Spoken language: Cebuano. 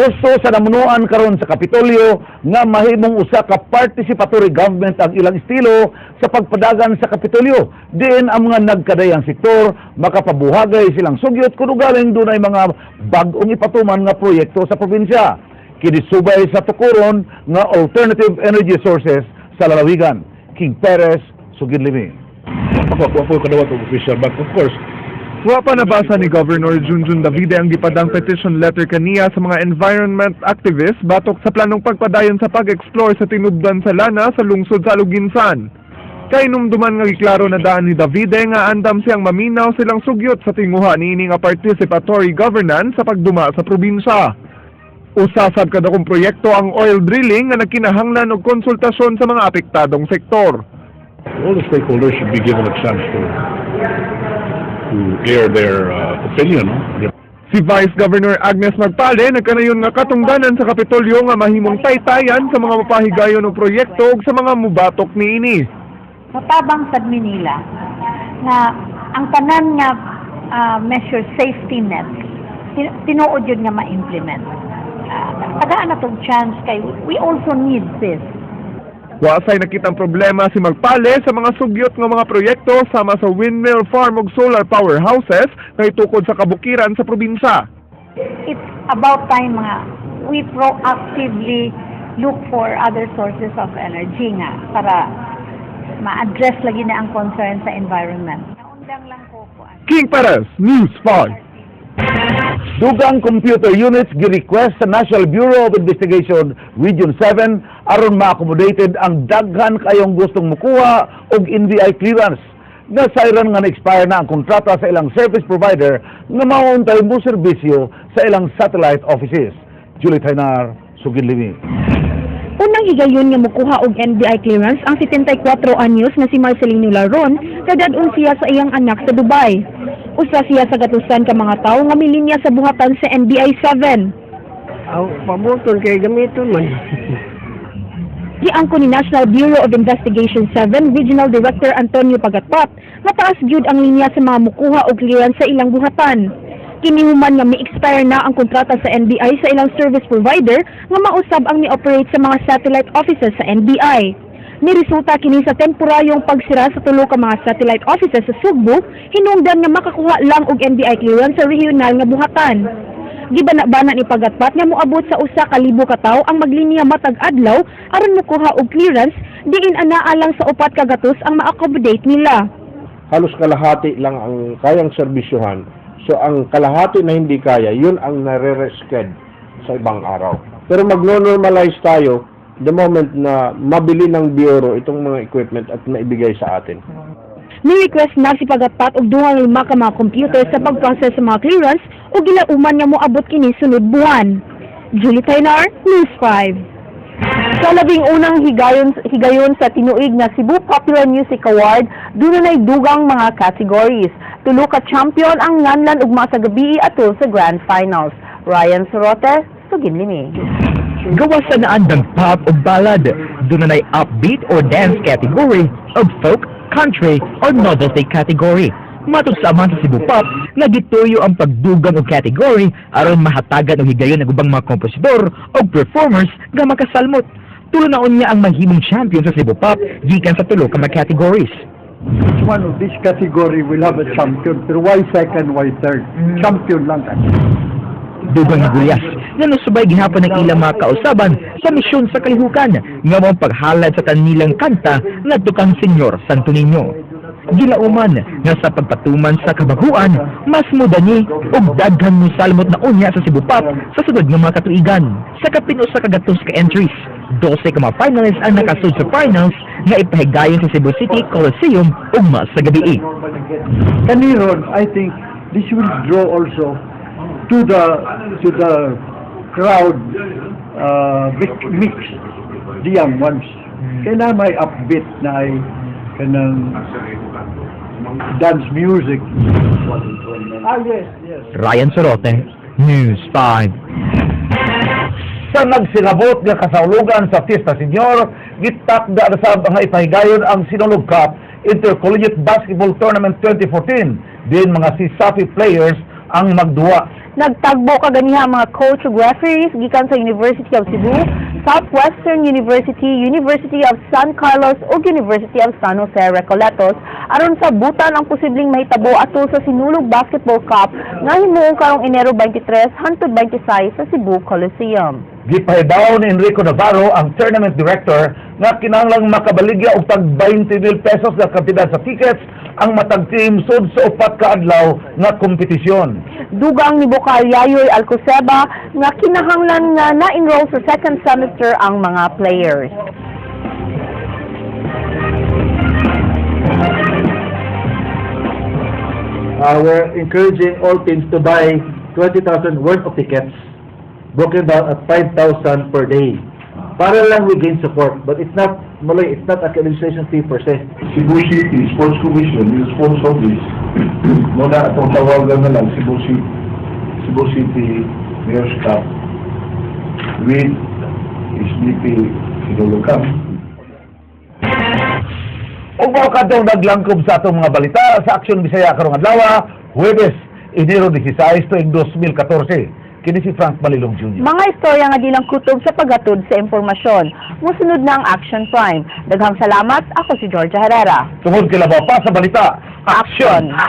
Gusto sa namunuan karon sa Kapitolyo nga mahimong usa ka participatory government ang ilang estilo sa pagpadagan sa Kapitolyo. Diin ang mga nagkadayang sektor makapabuhagay silang sugyot kung ugaling dunay mga bag-ong ipatuman nga proyekto sa probinsya. Kini subay sa tukuron nga alternative energy sources sa lalawigan. King Perez, Sugid Limi. Ako, ako kadawat og official, but of course, Wa pa nabasa ni Governor Junjun Davide ang gipadang petition letter kaniya sa mga environment activists batok sa planong pagpadayon sa pag-explore sa tinubdan sa lana sa lungsod sa Aloguinsan. Kahinumduman nga giklaro na daan ni Davide nga andam siyang maminaw silang sugyot sa tinguha niini nga participatory governance sa pagduma sa probinsya. Usa sab kadakong proyekto ang oil drilling nga nagkinahanglan og konsultasyon sa mga apektadong sektor. All the stakeholders should be given a chance to air their opinion, no? Si Vice Governor Agnes Magpale nagkanayon nga katungdanan sa Kapitolyo nga mahimong taytayan sa mga mapahigayon og proyekto ug sa mga mubatok niini. Matabang sad mi nila nga ang tanan nga measure, safety net, tinuod yun nga ma-implement. Tagaan na tong chance kay we also need this. Wa say nakitang problema si Magpale sa mga sugyot nga mga proyekto sama sa windmill farm ug solar powerhouses nga itukod sa kabukiran sa probinsya. It's about time nga we proactively look for other sources of energy nga para ma-address lagi na ang concern sa environment. Naundang lang ko kuan. King Perez, News 5. Dugang computer units gi-request sa National Bureau of Investigation Region 7 aron ma-accommodated ang daghan kayong gustong mukuha og NBI clearance nga sayran nga na-expire na ang kontrata sa ilang service provider nga mauntay mo serbisyo sa ilang satellite offices. Julie Taynar, Sugid Limi. Unang higayon nga mokuha og NBI clearance ang 74 anyos nga si Marcelino Laron kadad-on siya sa iyang anak sa Dubai. Usa siya sa gatusan ka mga tawo nga milinya sa buhatan sa NBI 7. Aw, pabuton kay gamiton man. Giangko ni National Bureau of Investigation 7 Regional Director Antonio Pagatpat, mataas gyud ang linya sa mga mukuha og clearance sa ilang buhatan. Kini human nga mi-expire na ang kontrata sa NBI sa ilang service provider nga mausab ang ni-operate sa mga satellite offices sa NBI. Niresulta kini sa temporaryong pagsira sa tulo ka mga satellite offices sa Sugbo, hinungdan nga makakuha lang og NBI clearance sa regional nga buhatan. Gibana-bana ni Pagatpat nga moabot sa 1,000 ka tawo ang maglinya matag adlaw aron mokuha og clearance, diin anaa lang sa 400 ang ma-accommodate nila. Halos kalahati lang ang kayang serbisyuhan. So ang kalahati na hindi kaya, yun ang nare-resched sa ibang araw. Pero magno-normalize tayo the moment na mabili ng bureau itong mga equipment at maibigay sa atin. Ni-request na si Pagatpat og 25 ka mga computer sa pag-process sa mga clearance ug gilauman nga moabot kini sunod buwan. Julie Taynar, News 5. Sa 11 higayon, higayon sa tinuig nga Cebu Popular Music Award, dunay dugang mga categories. Tulo ka champion ang nganlan ugma sa gabii atol sa Grand Finals. Ryan Sorote, Sugid Limi. Gawas sa naandang pop o ballad, dunay upbeat or dance category of folk, country, or novelty category. Matud sa amahan sa Cebu Pop, nagituyo ang pagdugang og category aron mahatagan og higayon ang ubang mga kompositor o performers nga makasalmot. Tulo na unya ang mahimong champion sa Cebu Pop gikan sa tulo ka mga categories. Each one of this category will have a champion. Pero why second, why third? Champion lang. Dugang higulyas nga nasubay gihapon ang ilang mga kausaban sa misyon sa kalihukan nga mao ang paghalad sa kanilang kanta ngadto kang Senyor Santo Niño. Gilauman nga sa pagpatuman sa kabaguan, mas mudani ug daghan mo salmot na unya sa Cebu Pop sa sunod nga mga katuigan. Sa kapin 100 ka entries, 12 ka mga finalists ang nakasud sa finals nga ipahigayon sa Cebu City Coliseum ugma sa gabii. Kaniron, I think this will draw also to the crowd mix the young ones. Kaya na may upbeat na ay kanang dance music. Ah, yes. Ryan Sorote, News 5. Sa nagsinabot nga kasaulugan sa Fiesta Senior, gitakda na sab nga ipahigayon ang Sinulog Cup Intercollegiate Basketball Tournament 2014. Din mga CESAFI players ang magduwa. Nagtagbo kaganiha ang mga coach ug referees gikan sa University of Cebu, Southwestern University, University of San Carlos ug University of San Jose Recoletos aron sabutan ang posibleng mahitabo atol sa Sinulog Basketball Cup nga himuon karong Enero 23 hangtod 26 sa Cebu Coliseum. Gipahibaw ni Enrico Navarro, ang tournament director, nga kinahanglang makabaligya og tag 20,000 pesos nga kantidad sa tickets ang matag team sud sa 4 ka adlaw nga kompetisyon. Dugang ni Bokal Yayoy Alcoseba nga kinahanglan nga na-enroll sa second semester ang mga players. We're encouraging all teams to buy 20,000 worth of tickets, broken down at 5,000 per day. Para lang we gain support, but it's not, Maloy, it's not a registration fee per se. Cebu City Sports Commission will sponsor this. Muna atong tawagan na lang Cebu City, Cebu City Mayor's Cup with SDP Sinulog Cup. Ug mao kadtong naglangkob sa atong mga balita sa Aksyon Bisaya karong adlaw, Huwebes, Enero 16 tuig 2014. Kini si Frank Malilong Jr. Mga istorya nga di lang kutob sa paghatod sa impormasyon. Musunod na ang Action Prime. Daghang salamat. Ako si Georgia Herrera. Tungod kay labaw pa sa balita, Action! Ha!